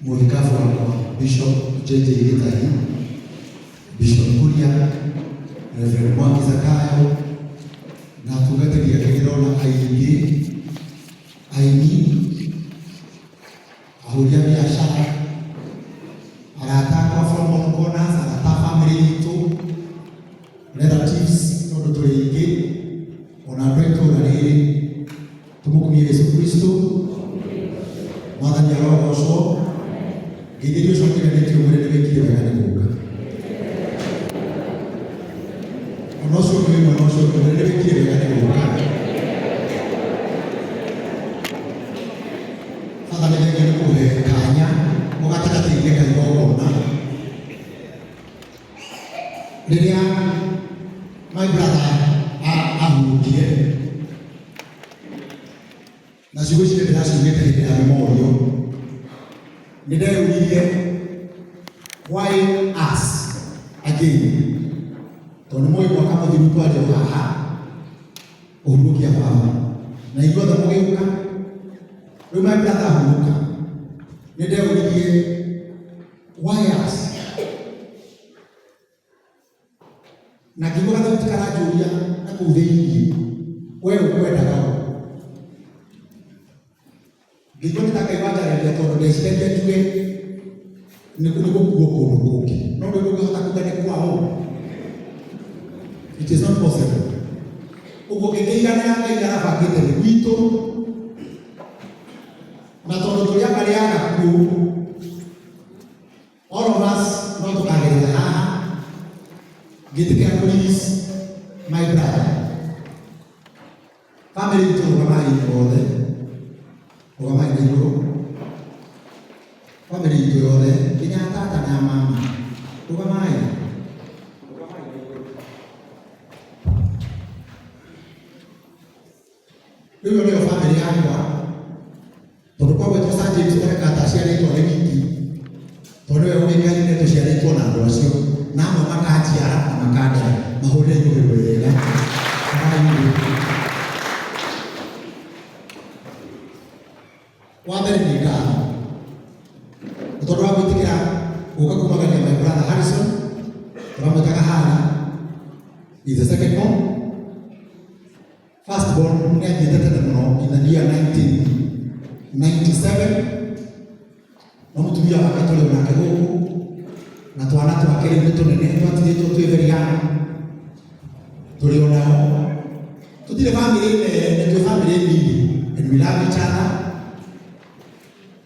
Mũthikabu wakwa Bishop JJ Gĩtahi, Bishop Kuria, Reverend Mwangi Zakayo na atungatĩri angĩ ndĩrona aingĩ, aini, ahũri a biacara, arata akwa from all corners, arata a family itũ, relatives tondũ tũrĩ aingĩ, ona andũ a itũũra rĩrĩ. Tũmũkumie Yesu Kristo. Mwathani arogocwo. Ngeithĩria ũcio ũkĩganĩtie ũmwĩre nĩ wĩkire wega nĩ gũka. Ona ũcio ũngĩ wĩ mwena ũcio ũngĩ ũmwĩre nĩ wĩkire wega nĩ gũka. Baba nĩ thengiũ nĩ kũhe kanya o gatagatĩ-inĩ ka igongona rĩrĩa my brother ahurũkire na ciugo ici ndĩraciugĩte hĩndĩ ya memorial nĩ ndeyũririe why us again tondũ nĩ mũĩ mwaka mũthiru twarĩ o haha kũhurũkia baba na ithuothe mũgĩũka. Rĩu my brother ahurũka nĩ ndeyũririe why us na ngĩigua gathauti karanjũria na kũu thĩinĩ we ũkwendaga ũ. Ngĩigua nĩ ta Ngai wanjarĩria tondũ ndeciragia njuge nĩ gũkuo kũndũ kũngĩ no rĩu ndũngĩhota kuga nĩ kwa ũ. It is not possible. Ũguo ngĩkĩiganĩra Ngai arabangĩte nĩ gwitũ na tondũ tũrĩ a mbarĩ ya gakuũ all of us no tũkagerera haha. Ngĩtĩkĩra kũ release my brother. Family itũ rũgamai othe, rũgamai na igũrũ. Family itũ yothe nginya tata na mama, rũgamai. Rũgamai na igũrũ. Rĩu ĩyo nĩyo family yakwa tondũ kwa gwĩtwo Sir James oneka ta aciarĩtwo nĩ wiki tondũ nĩwe ũĩkaine tũciarĩtwo na andũ acio na amwe makanjiara na makandera mahũrĩre igũrũ wega. Wa mbere nĩ ngatho nĩ tondũ wa gwĩtĩkĩra gũka kumagania my brother Harrison tũramwĩtaga Harry is the second born. First born nĩ athiĩte tene mũno in the year 1997 no mũtumia wake tũrĩ onake gũkũ na twana twake rĩu nĩ tũnene twatigĩtwo twĩ very young tũrĩ onao tũtirĩ bamĩrĩ nene twĩ bamĩrĩ nini and we love each other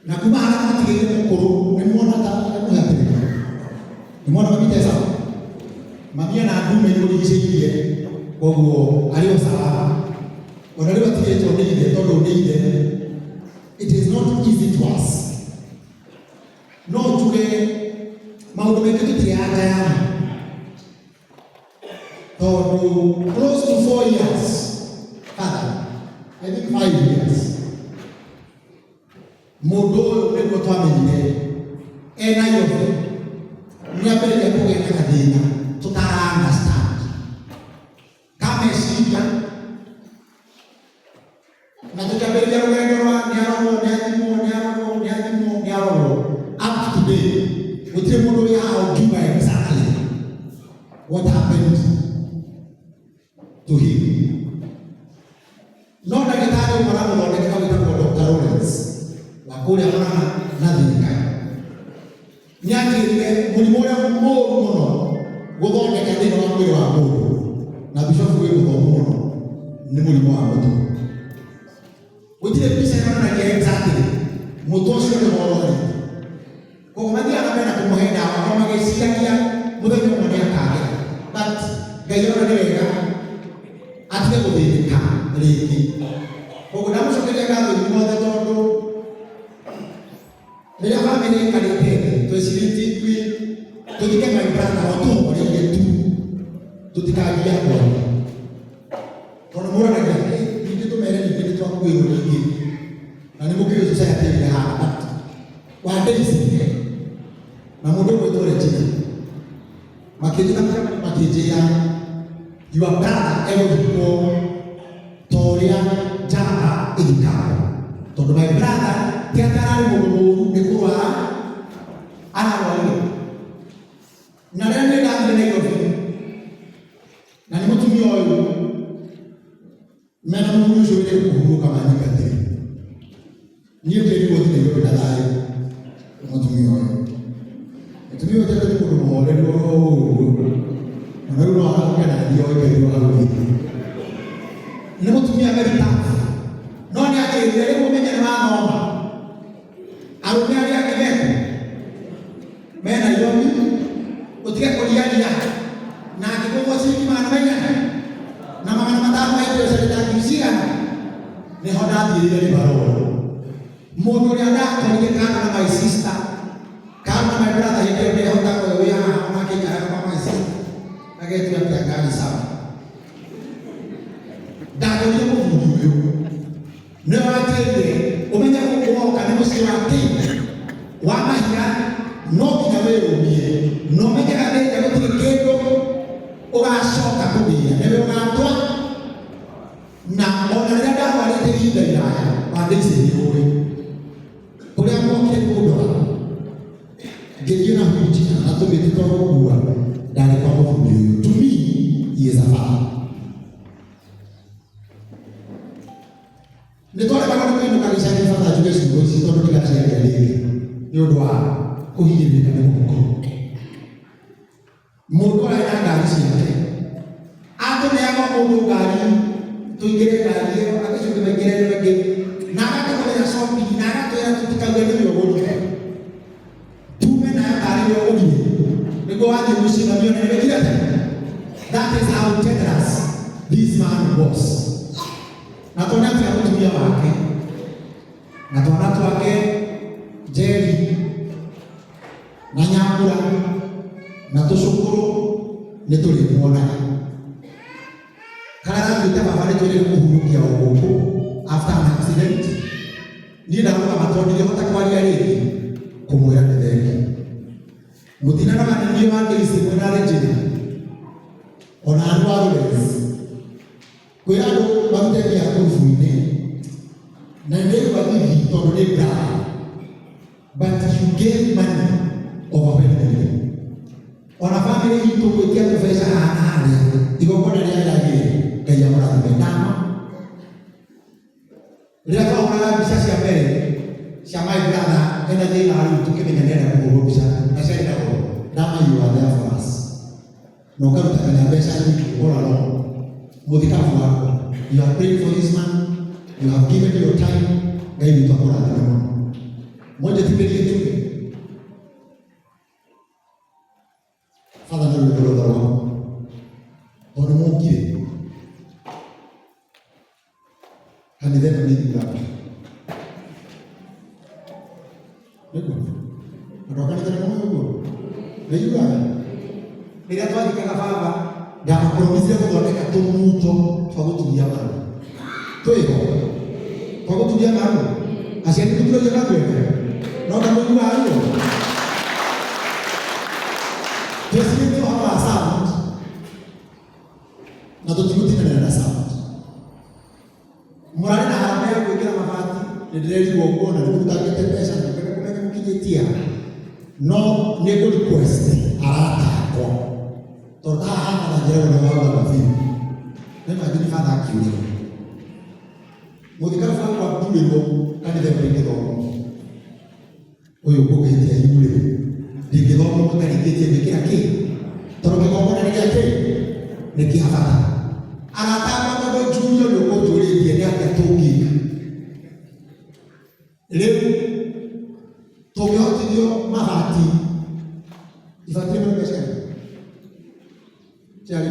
na kuma harĩa mwatigĩire mũkũrũ nĩ muona ta mũhe atĩrĩ nĩ muona mami te sawa mami ena ndume imũrigicĩirie koguo arĩ o sawa ona rĩu atigĩtwo nĩ ithe tondũ nĩ ithe. It is not easy to us. No njuge maũndũ maingĩ tũtirĩ anja yamo tondũ close to 4 years, father, I think 5 years, mũndũ ũyũ nĩguo twamenyire e Nairobi nĩ ambĩrĩria kũgĩa na gathĩna tũtara understand ka meciria na tũkĩambĩrĩria rũgendo rwa nĩ arorwo nĩ athimwo nĩ arorwo nĩ athimwo nĩ arorwo. Up to today gũtirĩ mũndũ wĩ haha ũngiuga exactly what happened to him no ndagĩtarĩ ũmwe ũramũthondeka wĩtagwo Dr. Lawrence wa kũrĩa Murang'a na Thika nĩ anjĩrire mũrimũ ũrĩa mũũru mũno gũthondeka thĩinĩ wa mwĩrĩ wa mũndũ na bishofu wĩ mũthomu mũno nĩ mũrimũ wa mũtwe. Gũtirĩ mbica yonanagia exactly mũtwe ũcio nĩ wororete koguo mathiaga na mbere na kũmũhe ndawa o magĩciragia mũthenya ũmwe nĩ akagĩra but Ngai ona nĩ wega atige gũthĩnĩka rĩngĩ. Koguo ndamũcokeria ngatho inyuothe tondũ rĩrĩa bamĩrĩ ĩikarĩte thĩ twecirĩtie ithuĩ tũthike my brother o tũhoreire tu tũtikagia andũ angĩ tondũ mũranagia ningĩ tũmere ningĩ nĩ twakuĩrwo ningĩ na nĩ mũkĩũĩ society ĩrĩa ĩhana but one day is na mũndũ ũgwĩtwo Regina makĩnjĩta mũcemanio makĩnjĩra your brother egũthikwo ta ũrĩa njamba ĩthikagwo tondũ my brother ti atĩ ararĩ mũndũ mũũru nĩ kũrwara. Mena mũthuri ũcio wĩre kũhurũka manyingatire. Niĩ ndĩrigwo thi Nairobi na thayũ mũtumia ũyũ. Mũtumia ũyũ tete nĩ mũndũ mũhoreru oro ũguo. Ona rĩu no arauge na thiĩ oikairwo hau thĩ. Nĩ mũtumia very tough. No nĩ anjĩrire rĩu ũmenye nĩ wathoma. Arũme arĩa angĩ mekũ me Nairobi ũtige kũriaria na angĩgũthwo ciringi magana maigana na 500 ma mbeca nĩ ta ngiri cigana. Nĩho ndathiĩrire Liverpool. Mũndũ ũrĩa ndakorire kando na my sister, kando na my brother hĩndĩ ĩyo ndehotaga ũyũ wĩ haha onake aikaraga kwa my sister agetua atĩa ngari sawa. Ndakorire mũthuri ũyũ nĩwe wanjĩrire ũmenye gũkũ woka nĩ mũciĩ wa kĩ wa mahiga no nginya wĩrũmie na ũmenye gathĩnja gũtirĩ kĩndũ ũgacoka kũgĩa nĩwe ũgatwa na ona rĩrĩa ndarwarĩte ihinda iraya wandĩice nĩ ũĩ kũrĩa mokire kũndora ngĩthiĩ na wheelchair na tũmĩtĩ twa gũkua ndarĩ kwa mũthuri ũyũ. To me he is a father. Nĩ twaremagwo nĩ kũinũka gĩcagi bata njuge ciugo ici tondũ ndigaciaria rĩngĩ nĩ ũndũ wa kũhinyĩrĩrĩka nĩ mũhuko. Mũndũ arĩ na ngari ciake atũneaga mũndũ ngari tũingĩre ngari ĩyo agĩcoke maingĩre ĩno ĩngĩ na agatũgũrĩra shopping na agatwĩra tũtikauge nĩwe ũgũrire tume nayo tarĩ we ũgũrire nĩguo wathiĩ mũciĩ mamione nĩ wĩkire atĩa. That is how generous this man was. Na tondũ atiga mũtumia wake na twana twake Njeri na Nyambura na tũcũkũrũ nĩ tũrĩmuonaga. Karĩa gatuĩte baba nĩ twĩrĩre kũhurũkia o gũkũ after an accident. Niĩ ndarũgama tondũ ndingĩhota kwaria rĩngĩ kũmwĩra nĩ thengiũ. Mũtinanoga nĩ niĩ wa Daisy mwĩna Regina ona andũ a Lawrence kwĩra andũ marute mbia ngurubu-inĩ na nĩ thithi tondũ nĩ brother, but you gave money overwhelmingly. Ona family itũ gwĩtia tũbeca haha na harĩa igongona rĩa rĩagĩrĩire Ngai amũrathime. Ndama rĩrĩa twahũraga mbica cia mbere cia my brother ena thĩna rĩu tũkĩmenya nĩarenda kũhũrwo mbica na ciarĩ na goro. Ndama you are there for us na ũkaruta nginya mbeca nyingĩ all along. Mũthikabu wakwa, you have prayed for this man, you have given your time. Ngai witũ akũrathime mũno. Mũnjĩtĩkĩrie njuge Father nĩ rwĩmbo rwothe rwakwa tondũ mũkire kanitha ĩno nĩ ithuraga nĩguo andũ a kanitha nĩ moĩ ũguo nĩ ithuraga. Rĩrĩa twathikaga baba ndamapromisire gũthondeka tũmuto twa gũturia maru twĩho twa gũturia maru aciari tũturagia maru ene no ndamũiguaga ruo twecirĩtie ũhoro wa sound na tũtigũtindanĩra na sound. Mũrarĩ na harambee ya gwĩkĩra mabati nĩ ndĩrerirwo ũguo na nĩmũrutangĩte mbeca na ngwenda kũmenya mũkinyĩtie ha no nĩ ngũ request arata akwa tondũ haha haha njĩragwo nĩ waugaga biũ nĩ imagine father akiurĩrwo mũthikabu wakwa ndurĩrwo kanitha ĩno ndĩngĩthomwo ũyũ ngũgĩtia yurĩ ndĩngĩthomwo mũtarĩkĩtie gwĩkĩra kĩ tondũ kĩgongona nĩ gĩa kĩ nĩ kĩa bata. Arata akwa tondũ Julio nĩ ũkũnjũrĩtie nĩ atĩa tũngĩka rĩu tũngĩhotithio mabati ibati rĩmwe nĩ mbeca ciarĩ.